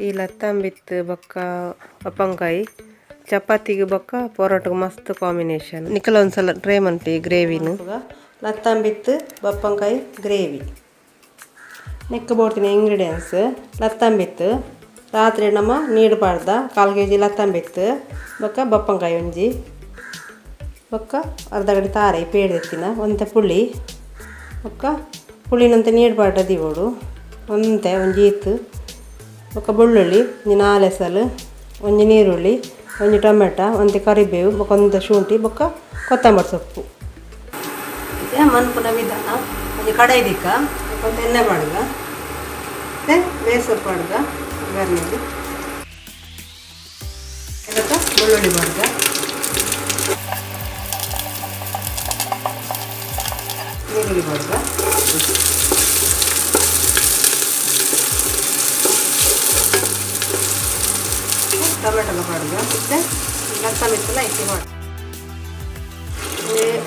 ಈ ಲತ್ತಂಬಿತ್ತು ಬೊಕ್ಕ ಬಪ್ಪಂಕಾಯಿ ಚಪಾತಿಗೆ ಬೊಕ್ಕ ಪೊರೋಟಗೆ ಮಸ್ತ್ ಕಾಂಬಿನೇಷನ್. ನಿಕಲ ಒಂದ್ಸಲ ಟ್ರೈ ಮನ್ಪಿ ಗ್ರೇವಿನ. ಲತ್ತಂಬಿತ್ತು ಬಪ್ಪಂಕಾಯಿ ಗ್ರೇವಿ ನೆಕ್ ಬೋಡ್ತಿನ ಇಂಗ್ರೀಡಿಯೆಂಟ್ಸ್. ಲತ್ತಂಬಿತ್ತು ರಾತ್ರಿ ನಮ್ಮ ನೀರು ಪಾಡ್ದ 1/4 ಕೆಜಿ ಲತ್ತಂಬಿತ್ತು ಬೊಕ್ಕ ಬಪ್ಪಂಕಾಯಿ ಒಂಜಿ ಬೊಕ್ಕ ಅರ್ಧ ಗಡಿ ತಾರೆ ಪೇಡ್ದಿತ್ತಿನ ಒಂತೆ ಪುಳಿ ಬೊಕ್ಕ ಪುಳಿನಂತೆ ನೀರು ಪಾಡ್ದ ದಿವೋಡು ಒಂತೆ ಒಂಜಿ ಈತ್ ಬೊಕ್ಕ ಬೆಳ್ಳುಳ್ಳಿ ಒಂಜಿ 4 ಎಸಲು ಒಂಜಿ ನೀರುಳ್ಳಿ ಒಂಜಿ ಟೊಮೆಟೊ ಒಂತೆ ಕರಿಬೇವು ಬೊಕ್ಕ ಒಂತೆ ಶುಂಠಿ ಬೊಕ್ಕ ಕೊತ್ತಂಬರಿ ಸೊಪ್ಪು. ಮನ್ಪುನ ವಿಧಾನ ಒಂಜಿ ಕಡಾಯಿ ದಿಕ್ಕ ಒಂತೆ ಎಣ್ಣೆ ಪಾಡ್ಗ ಮತ್ತೆ ಬೇಸೊಪ್ಪು ಪಾಡ್ಗ ಒಗ್ಗರಣೆಗೆ ಇದಕ್ಕೆ ಬೆಳ್ಳುಳ್ಳಿ ಪಾಡ್ಗ ನೀರುಳ್ಳಿ ಪಾಡ್ಗ ಟೊಮೆಟೊ ಪಾಡ್ಗ ಮತ್ತೆ ಲತ್ತ ಮಿತ್ತಲ ಐತಿ ಮಾಡಿ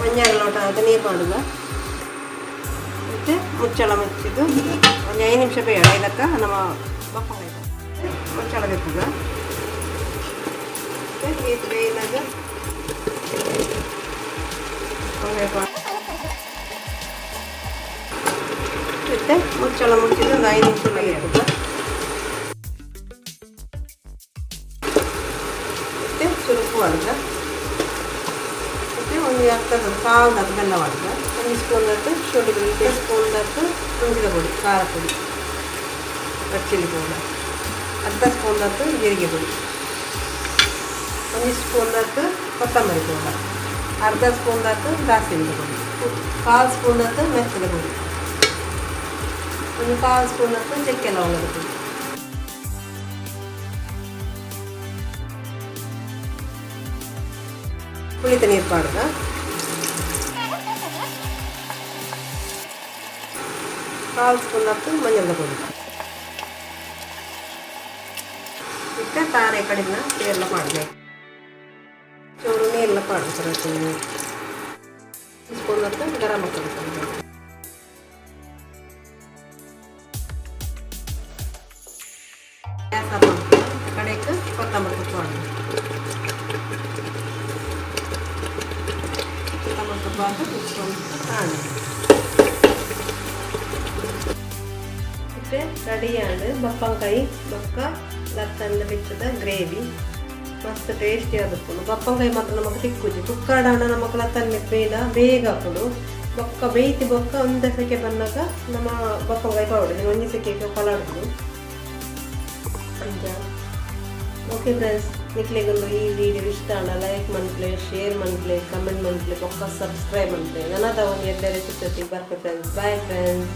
ಒಂಜಾರು ಲೋಟ ಆದ ನೀರು ಪಾಡುಗ ಮತ್ತು ಮುಚ್ಚಳ ಮುಚ್ಚಿದ್ದು ಒಂದು 5 ನಿಮಿಷ ಬೇಡ. ಇದಕ್ಕೆ ನಮ್ಮ ಬಪ್ಪಂಗಾಯಿ ಮುಚ್ಚಳ ಬೆಪ್ಪುಗ ಮತ್ತು ಈತ್ ಬೇಯಿನಾಗ ಮತ್ತು ಮುಚ್ಚಳ ಮುಚ್ಚಿದ್ದು ಒಂದು 5 ನಿಮಿಷ ಬೇಯುತ್ತದ. ಮತ್ತು ಚುರುಕು ಪಾಡುಗ ಮತ್ತು ಒಂದು ಅರ್ಧ ಕಾಲ್ದತ್ತು ಬೆಲ್ಲ ಪಾಡುಗ ಒಂದು ಸ್ಪೂನ್ ದತ್ತು ಶುಂಠಿ ಬೆಳ್ಳುಳ್ಳಿ ಸ್ಪೂನ್ ದತ್ತು ಮುಂಚಿದ ಪುಡಿ ಖಾರ ಪುಡಿ ರೆಡ್ ಚಿಲ್ಲಿ ಪೌಡರ್ ಅರ್ಧ ಸ್ಪೂನ್ ದತ್ತು ಜೀರಿಗೆ ಪುಡಿ ಒಂದು ಸ್ಪೂನ್ ದತ್ತು ಕೊತ್ತಂಬರಿ ಪೌಡರ್ ಅರ್ಧ ಸ್ಪೂನ್ ದತ್ತು ದಾಸವಾಳದ ಪುಡಿ 1/4 ಸ್ಪೂನ್ ದತ್ತು ಮೆತ್ತದ ಪುಡಿ ಒಂದು 1/4 ಸ್ಪೂನ್ ದತ್ತು ಚಕ್ಕೆ ಲವಂಗದ ಪುಡಿ. ಪುಳಿತ ನೀರು ಪಾಡುಗ 1/4 ಸ್ಪೂನ್ ದತ್ತು ಮಂಜದ ಪುಡಿ ಇತ್ತ ತಾರೆ ಕಡಿಮೆ ನೀರೆಲ್ಲ ಪಾಡ್ಗ ಚೂರು ನೀರೆಲ್ಲ ಪಾಡು ಸರ್ ಸ್ಪೂನ್ ದತ್ತು ಗರಂ ಮಸಾಲ ಪುಡಿ. ಗ್ಯಾಸ್ ಆಫ್ ಮಾಡ್ಕೊ. ಕಡೆಗೆ ಕೊತ್ತಂಬರಿ ಸೊಪ್ಪು ಪಾಡ್ಗ ಕೊತ್ತಂಬರಿ ಸೊಪ್ಪು ಹಾಕಿ ಮುಚ್ಕೊಂಡು ಮತ್ತು ರೆಡಿಯಾದ ಬಪ್ಪಂಕಾಯಿ ಬೊಕ್ಕ ಲತ್ತಂದ ಬಿತ್ತದ ಗ್ರೇವಿ ಮಸ್ತ್ ಟೇಸ್ಟಿ ಆದುಪ್ಪುಂಡು. ಬಪ್ಪಂಕಾಯಿ ಮಾತ್ರ ನಮಕ್ ತಿಕ್ಕುಜಿ ಕುಕ್ಕರ್ಡ್ ನಮಕ್ ಲತ್ತನ್ ಮಿತ್ತ್ ಬೇಯ್ದ ಬೇಗ ಆಪುಂಡು. ಬೊಕ್ಕ ಬೇಯ್ತಿ ಬೊಕ್ಕ ಒಂದೇ ಸೆಕೆ ಬನ್ನಗ ನಮ್ಮ ಬಪ್ಪಂಕಾಯಿ ಪಾವೊಡು ಒಂಜಿ ಸೆಕೆಗೆ ಪಲಾಡುದು ಅಂಚ. ಓಕೆ ಫ್ರೆಂಡ್ಸ್, ನಿಕ್ಲೆಗೊಂದು ಈ ವಿಡಿಯೋ ಇಷ್ಟ ಆಂಡ ಲೈಕ್ ಮನ್ಪುಲೆ, ಶೇರ್ ಮನ್ಪುಲೆ, ಕಮೆಂಟ್ ಮನ್ಪುಲೆ ಬೊಕ್ಕ ಸಬ್ಸ್ಕ್ರೈಬ್ ಮನ್ಪುಲೆ. ನನದ ಒಂದು ಎಡ್ಡೆ ರೆಸಿಪಿ ಬರ್ಪೆ ಫ್ರೆಂಡ್ಸ್. Bye friends.